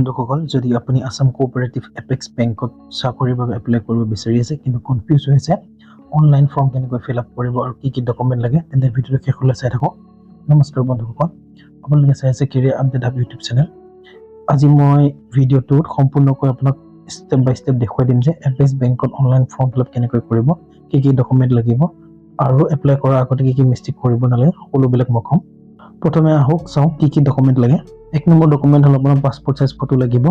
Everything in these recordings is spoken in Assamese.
বন্ধুসকল, যদি আপুনি আছাম কোঅপাৰেটিভ এপেক্স বেংকত চাকৰিৰ বাবে এপ্লাই কৰিব বিচাৰি আছে কিন্তু কনফিউজ হৈ আছে অনলাইন ফৰ্ম কেনেকৈ ফিল আপ কৰিব আৰু কি কি ডকুমেণ্ট লাগে, তেন্তে ভিডিঅ'টো শেষলৈ চাই থাকক। নমস্কাৰ বন্ধুসকল, আপোনালোকে চাই আছে career update hub YouTube channel. আজি মই ভিডিঅ'টোত সম্পূৰ্ণকৈ আপোনাক ষ্টেপ বাই ষ্টেপ দেখুৱাই দিম যে এপেক্স বেংকত অনলাইন ফৰ্ম ফিল আপ কেনেকৈ কৰিব, কি কি ডকুমেণ্ট লাগিব আৰু এপ্লাই কৰাৰ আগতে কি কি মিষ্টেক কৰিব নালাগে, সকলোবিলাক মই ক'ম। প্ৰথমে আহক চাওঁ কি কি ডকুমেণ্ট লাগে। 1 নম্বৰ ডকুমেণ্ট হ'ল আপোনাৰ পাছপৰ্ট চাইজ ফটো লাগিব,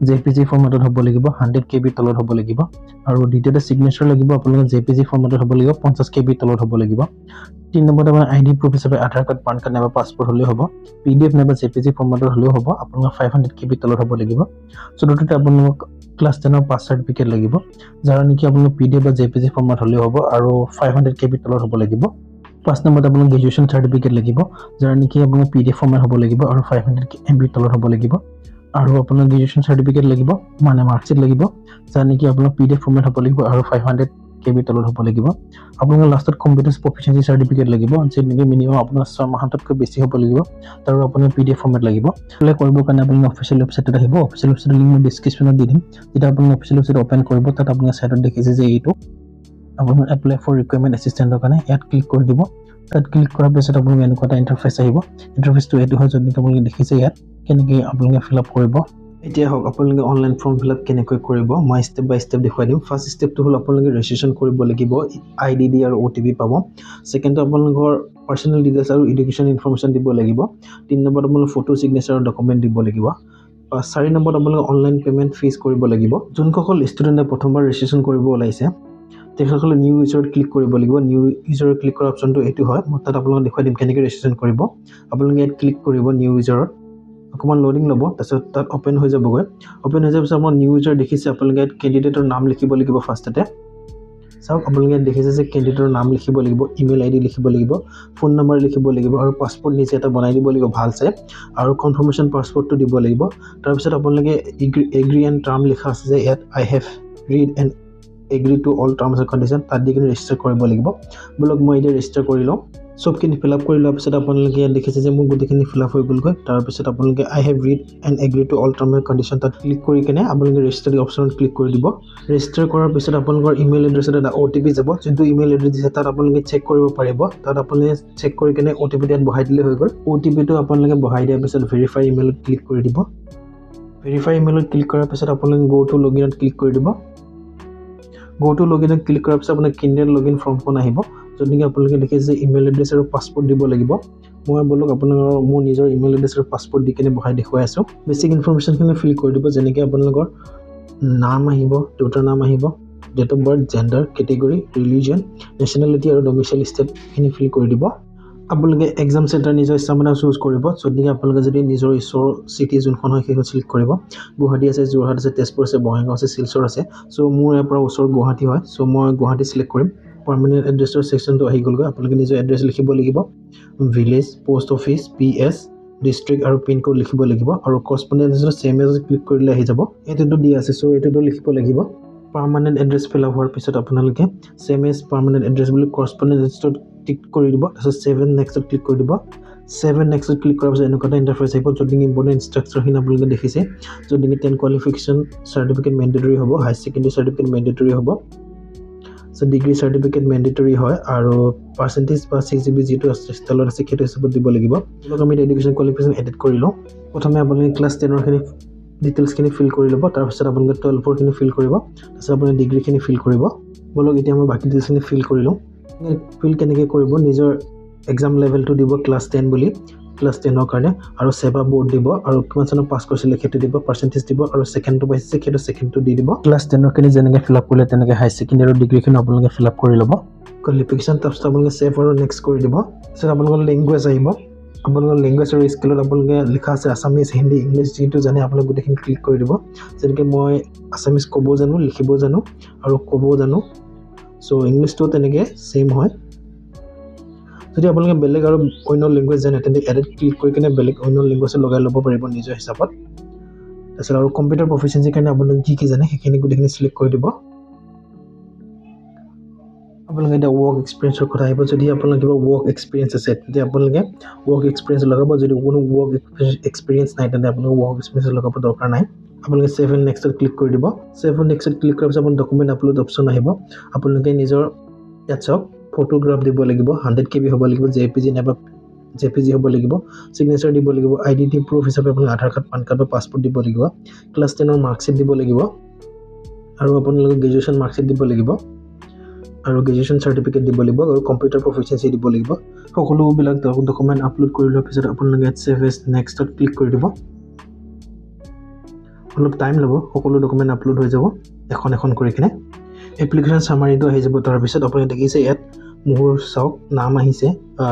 জেপিজি ফৰ্মেটত হ'ব লাগিব, 100 কেবি তলত হ'ব লাগিব। আৰু দ্বিতীয়তে ছিগনেচাৰ লাগিব, আপোনালোকে জেপিজি ফৰ্মেটত হ'ব লাগিব, 50 কেবি তলত হ'ব লাগিব। 3 নম্বৰত আপোনাৰ আইডি প্ৰুফ হিচাপে আধাৰ কাৰ্ড, পান কাৰ্ড নাইবা পাছপৰ্ট হ'লেও হ'ব, পিডিএফ নাইবা জেপিজি ফৰ্মেটত হ'লেও হ'ব, আপোনালোকৰ 500 কেবি তলত হ'ব লাগিব। চতুৰ্থতে আপোনালোক ক্লাছ 10ৰ পাছ চাৰ্টিফিকেট লাগিব, যাৰ নেকি আপোনালোক পিডিএফ বা জেপিজি ফৰ্মেট হ'লেও হ'ব আৰু 500 কেবি তলত হ'ব লাগিব। 5 নম্বৰত আপোনাক গ্ৰেজুৱেশ্যন চাৰ্টিফিকেট লাগিব, যাৰ নেকি আপোনাৰ পিডিএফ ফৰ্মেট হ'ব লাগিব আৰু 500 এম বিৰ তলত হ'ব লাগিব। আৰু আপোনাৰ গ্ৰেজুৱেশ্যন চাৰ্টিফিকেট লাগিব, মানে মাৰ্কশ্বিট লাগিব, যাৰ নেকি আপোনাৰ পিডিএফ ফৰ্মেট হ'ব লাগিব আৰু 500 কেবিৰ তলত হ'ব লাগিব। আপোনালোকৰ লাষ্টত কম্পিউটাৰ প্ৰফিচিয়েঞ্চি চাৰ্টিফিকেট লাগিব, যি নেকি মিনিমাম আপোনাৰ 6 মাহতকৈ বেছি হ'ব লাগিব, তাৰো আপোনাৰ পিডিএফ ফৰ্মেট লাগিব। এপ্লাই কৰিবৰ কাৰণে আপুনি অফিচিয়েল ৱেবছাইটত আহিব, অফিচিয়েল ৱেবছাইটৰ লিংক মই ডিছক্ৰিপশ্যনত দি দিম। যেতিয়া আপুনি অফিচিয়েল ৱেবছাইট অ'পেন কৰিব, তাত আপোনাৰ ছাইডত দেখিছে যে এইটো আপোনাৰ এপ্লাই ফৰ ৰিকুৱাৰমেণ্ট এছিষ্টেণ্টৰ কাৰণে ইয়াত ক্লিক কৰি দিব। তাত ক্লিক কৰাৰ পিছত আপোনালোকে এনেকুৱা এটা ইণ্টাৰফেচ আহিব। ইণ্টাৰফেচটো এইটো হয়, য'ত নেকি আপোনালোকে দেখিছে ইয়াত কেনেকৈ আপোনালোকে ফিল আপ কৰিব। এতিয়া হওক আপোনালোকে অনলাইন ফৰ্ম ফিল আপ কেনেকৈ কৰিব মই ষ্টেপ বাই ষ্টেপ দেখুৱাই দিম। ফাৰ্ষ্ট ষ্টেপটো হ'ল আপোনালোকে ৰেজিষ্ট্ৰেশ্যন কৰিব লাগিব, আই ডি দি আৰু অ'টিপি পাব। ছেকেণ্ডটো আপোনালোকৰ পাৰ্চনেল ডিটেইলছ আৰু এডুকেশ্যন ইনফৰ্মেশ্যন দিব লাগিব। 3 নম্বৰত আপোনালোকে ফটো, ছিগনেচাৰ আৰু ডকুমেণ্ট দিব লাগিব। 4 নম্বৰত আপোনালোকে অনলাইন পে'মেণ্ট ফিজ কৰিব লাগিব। যোনসকল ষ্টুডেণ্টে প্ৰথমবাৰ ৰেজিষ্ট্ৰেশ্যন কৰিব ওলাইছে তেখেতসকলে নিউ ইউজাৰত ক্লিক কৰিব লাগিব। নিউ ইউজাৰত ক্লিক কৰা অপশ্যনটো এইটো হয়, মই তাত আপোনালোকক দেখুৱাই দিম কেনেকৈ ৰেজিষ্ট্ৰেশ্যন কৰিব। আপোনালোকে ইয়াত ক্লিক কৰিব নিউ ইউজাৰত, অকণমান লোডিং ল'ব, তাৰপিছত তাত অ'পেন হৈ যাবগৈ। অ'পেন হৈ যোৱাৰ পিছত আপোনাৰ নিউ ইউজাৰ দেখিছে, আপোনালোকে ইয়াত কেণ্ডিডেটৰ নাম লিখিব লাগিব। ফাৰ্ষ্টতে চাওক আপোনালোকে ইয়াত দেখিছে যে কেণ্ডিডেটৰ নাম লিখিব লাগিব, ইমেইল আই ডি লিখিব লাগিব, ফোন নম্বৰ লিখিব লাগিব আৰু পাছপৰ্ট নিজে এটা বনাই দিব লাগিব ভালছে আৰু কনফাৰ্মেশ্যন পাছপৰ্টটো দিব লাগিব। তাৰপিছত আপোনালোকে এগ্ৰি এণ্ড টাৰ্ম লিখা আছে যে ইয়াত I have read and agree to all terms and condition, তাত দি কিনে ৰেজিষ্টাৰ কৰিব লাগিব। ব'লক মই এতিয়া ৰেজিষ্টাৰ কৰি লওঁ। চবখিনি ফিল আপ কৰি লোৱাৰ পিছত আপোনালোকে ইয়াত দেখিছে যে মোৰ গোটেইখিনি ফিল আপ হৈ গ'লগৈ। তাৰপিছত আপোনালোকে I have read and agree to all term and condition তাত ক্লিক কৰি কিনে আপোনালোকে ৰেজিষ্টাৰ অপশ্যনত ক্লিক কৰি দিব। ৰেজিষ্টাৰ কৰাৰ পিছত আপোনালোকৰ ইমেইল এড্ৰেছত এটা অ'টিপি যাব, যোনটো ইমেইল এড্ৰেছ দিছে তাত আপোনালোকে চেক কৰিব পাৰিব। তাত আপোনালোকে চেক কৰি কিনে অ'টিপিটো ইয়াত বহাই দিলে হৈ গ'ল। অ'টিপিটো আপোনালোকে বহাই দিয়াৰ পিছত ভেৰিফাই ইমেইলত ক্লিক কৰি দিব। ভেৰিফাই ইমেইলত ক্লিক কৰাৰ পিছত আপোনালোকে গ' টু লগ ইনত ক্লিক কৰি দিব। গ' টু লগ ইনত ক্লিক কৰাৰ পিছত আপোনাৰ কেণ্ডিডেট লগ ইন ফৰ্মখন আহিব, য'ত নেকি আপোনালোকে দেখিছে যে ইমেইল এড্ৰেছ আৰু পাছপৰ্ট দিব লাগিব। মই ব'লক আপোনালোকৰ মোৰ নিজৰ ইমেইল এড্ৰেছ আৰু পাছপৰ্ট দি কিনে বহাই দেখুৱাই আছোঁ। বেছিক ইনফৰ্মেশ্যনখিনি ফিল কৰি দিব, যেনেকৈ আপোনালোকৰ নাম আহিব, দেউতাৰ নাম আহিব, date of birth, gender, category, religion, nationality আৰু ডমিচিয়েল ষ্টেটখিনি ফিল কৰি দিব। আপোনালোকে এক্সাম চেণ্টাৰ নিজৰ ইচ্ছামতে চুজ কৰিব, য'ত নেকি আপোনালোকে যদি নিজৰ ওচৰৰ চিটি যোনখন হয় সেইখন চিলেক্ট কৰিব। গুৱাহাটী আছে, যোৰহাট আছে, তেজপুৰ আছে, বঙাইগাঁও আছে, শিলচৰ আছে। চ' মোৰ ইয়াৰ পৰা ওচৰ গুৱাহাটী হয়, চ' মই গুৱাহাটী চিলেক্ট কৰিম। পাৰ্মানেণ্ট এড্ৰেছৰ ছেকশ্যনটো আহি গ'লগৈ, আপোনালোকে নিজৰ এড্ৰেছ লিখিব লাগিব, village, post office, PS, district আৰু পিনক'ড লিখিব লাগিব। আৰু কৰস্পণ্ডেঞ্চৰ ছেম এজ ক্লিক কৰিলে আহি যাব, এইটোতো দিয়া আছে, চ' এইটোতো লিখিব লাগিব। পাৰ্মানেণ্ট এড্ৰেছ ফিল আপ হোৱাৰ পিছত আপোনালোকে ছেম এজ পাৰ্মানেণ্ট এড্ৰেছ বুলি কৰস্পণ্ডেঞ্চ এড্ৰেছটোত টিক কৰি দিব। তাৰপিছত ছেভ এণ্ড নেক্সটত ক্লিক কৰি দিব। ছেভ এণ্ড নেক্সটত ক্লিক কৰাৰ পিছত এনেকুৱা এটা ইণ্টাৰফেচ আহিব, য'ত নেকি ইম্পৰ্টেণ্ট ইনষ্ট্ৰাকচাৰখিনি আপোনালোকে দেখিছে, য'ত নেকি 10 কোৱালিফিকেশ্যন চাৰ্টিফিকেট মেণ্ডেটৰী হ'ব, হায়াৰ ছেকেণ্ডেৰী চাৰ্টিফিকেট মেণ্ডেটৰী হ'ব, চ' ডিগ্ৰী চাৰ্টিফিকেট মেণ্ডেটৰী হয় আৰু পাৰ্চেণ্টেজ বা 6 GB যিটো ষ্টাইলত আছে সেইটো হিচাপত দিব লাগিব। ব'লক আমি এডুকেশ্যন কোৱালিফিকেশ্যন এডিট কৰি লওঁ। প্ৰথমে আপোনালোকে ক্লাছ 10ৰখিনি ডিটেইলছখিনি ফিল কৰি ল'ব, তাৰপিছত আপোনালোকে 12ৰখিনি ফিল কৰিব, তাৰপিছত আপুনি ডিগ্ৰীখিনি ফিল কৰিব। ব'লক এতিয়া মই বাকী ডিটেইলছখিনি ফিল কৰি লওঁ। ফিল কেনেকৈ কৰিব, নিজৰ এক্সাম লেভেলটো দিব ক্লাছ 10 বুলি, ক্লাছ 10ৰ কাৰণে, আৰু ছেবা বৰ্ড দিব আৰু কিমান চনত পাছ কৰিছিলে সেইটো দিব, পাৰ্চেণ্টেজ দিব আৰু ছেকেণ্ডটো পাইছে সেইটো ছেকেণ্ডটো দি দিব। ক্লাছ 10ৰখিনি যেনেকৈ ফিল আপ কৰিলে তেনেকৈ হায়াৰ ছেকেণ্ডেৰী আৰু ডিগ্ৰীখিনি আপোনালোকে ফিল আপ কৰি ল'ব। কোৱালিফিকেশ্যন, তাৰপিছত আপোনালোকে ছেভ আৰু নেক্সট কৰি দিব। তাৰপিছত আপোনালোকৰ লেংগুৱেজ আহিব, আপোনালোকৰ লেংগুৱেজ আৰু স্কিলত আপোনালোকে লিখা আছে আছামিজ, হিন্দী, ইংলিছ, যিটো জানে আপোনালোকে গোটেইখিনি ক্লিক কৰি দিব। যেনেকৈ মই আছামিজ ক'ব জানো, লিখিব জানো আৰু ক'বও জানো, চ' ইংলিছটো তেনেকৈ ছেইম হয়। যদি আপোনালোকে বেলেগ আৰু অন্য লেংগুৱেজ জানে তেন্তে এডিট ক্লিক কৰি কিনে বেলেগ অন্য লেংগুৱেজত লগাই ল'ব পাৰিব নিজৰ হিচাপত। তাৰপিছত আৰু কম্পিউটাৰ প্ৰফিচিয়েঞ্চিৰ কাৰণে আপোনালোকে কি কি জানে সেইখিনি গোটেইখিনি চিলেক্ট কৰি দিব। আপোনালোকে এতিয়া ৱৰ্ক এক্সপিৰিয়েঞ্চৰ কথা আহিব। যদি আপোনালোকৰ কিবা ৱৰ্ক এক্সপিৰিয়েঞ্চ আছে, তেতিয়া আপোনালোকে ৱৰ্ক এক্সপিৰিয়েঞ্চ লগাব। যদি কোনো ৱৰ্ক এক্সপিৰিয়েঞ্চ নাই, তেন্তে আপোনালোকে ৱৰ্ক এক্সপিৰিয়েঞ্চ লগাব দৰকাৰ নাই। আপোনালোকে ছেভ এণ্ড নেক্সটত ক্লিক কৰি দিব। ছেভ এণ্ড নেক্সটত ক্লিক কৰাৰ পিছত আপোনাৰ ডকুমেণ্ট আপলোড অপশ্যন আহিব। আপোনালোকে নিজৰ ইয়াত চাওক, ফটোগ্ৰাফ দিব লাগিব, 100 কেবি হ'ব লাগিব, জেপিজি নাইবা জেপিজি হ'ব লাগিব, ছিগনেচাৰ দিব লাগিব, আইডেণ্টিটি প্ৰুফ হিচাপে আপুনি আধাৰ কাৰ্ড, পান কাৰ্ড বা পাছপৰ্ট দিব লাগিব, ক্লাছ 10ৰ মাৰ্কশ্বিট দিব লাগিব আৰু আপোনালোকে গ্ৰেজুৱেশ্যন মাৰ্কশ্বিট দিব লাগিব আৰু গ্ৰেজুৱেশ্যন চাৰ্টিফিকেট দিব লাগিব আৰু কম্পিউটাৰ প্ৰফিচিয়েঞ্চি দিব লাগিব। সকলোবিলাক ডকুমেণ্ট আপলোড কৰি লোৱাৰ পিছত আপোনালোকে ইয়াত ছেভ এজ নেক্সটত ক্লিক কৰি দিব। অলপ টাইম ল'ব, সকলো ডকুমেণ্ট আপলোড হৈ যাব এখন এখন কৰি কিনে। এপ্লিকেশ্যন চামাৰীটো আহি যাব। তাৰপিছত আপুনি দেখিছে ইয়াত মোৰ চাওক নাম আহিছে,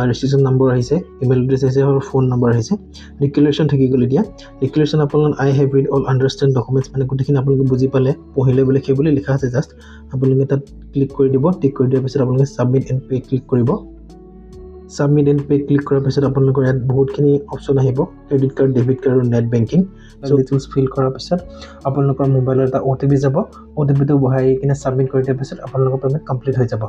ৰেজিষ্ট্ৰেশ্যন নম্বৰ আহিছে, ইমেইল এড্ৰেছ আহিছে আৰু ফোন নম্বৰ আহিছে। ডিক্লেৰেশ্যন থাকি গ'ল। এতিয়া ডিক্লেৰেশ্যন আপোনালোক "I have read all, understand documents", মানে গোটেইখিনি আপোনালোকে বুজি পালে, পঢ়িলে বুলি সেই বুলি লিখা আছে। জাষ্ট আপোনালোকে তাত ক্লিক কৰি দিব। ক্লিক কৰি দিয়াৰ পিছত আপোনালোকে ছাবমিট এণ্ড পে' ক্লিক কৰিব। ছাবমিট এণ্ড পে' ক্লিক কৰাৰ পিছত আপোনালোকৰ ইয়াত বহুতখিনি অপশ্যন আহিব, ক্ৰেডিট কাৰ্ড, ডেবিট কাৰ্ড আৰু নেট বেংকিং। ডিটেইলছ ফিল কৰাৰ পিছত আপোনালোকৰ মোবাইলত এটা অ'টিপি যাব। অ'টিপিটো বহাই কিনে ছাবমিট কৰি দিয়াৰ পিছত আপোনালোকৰ পে'মেণ্ট কমপ্লিট হৈ যাব।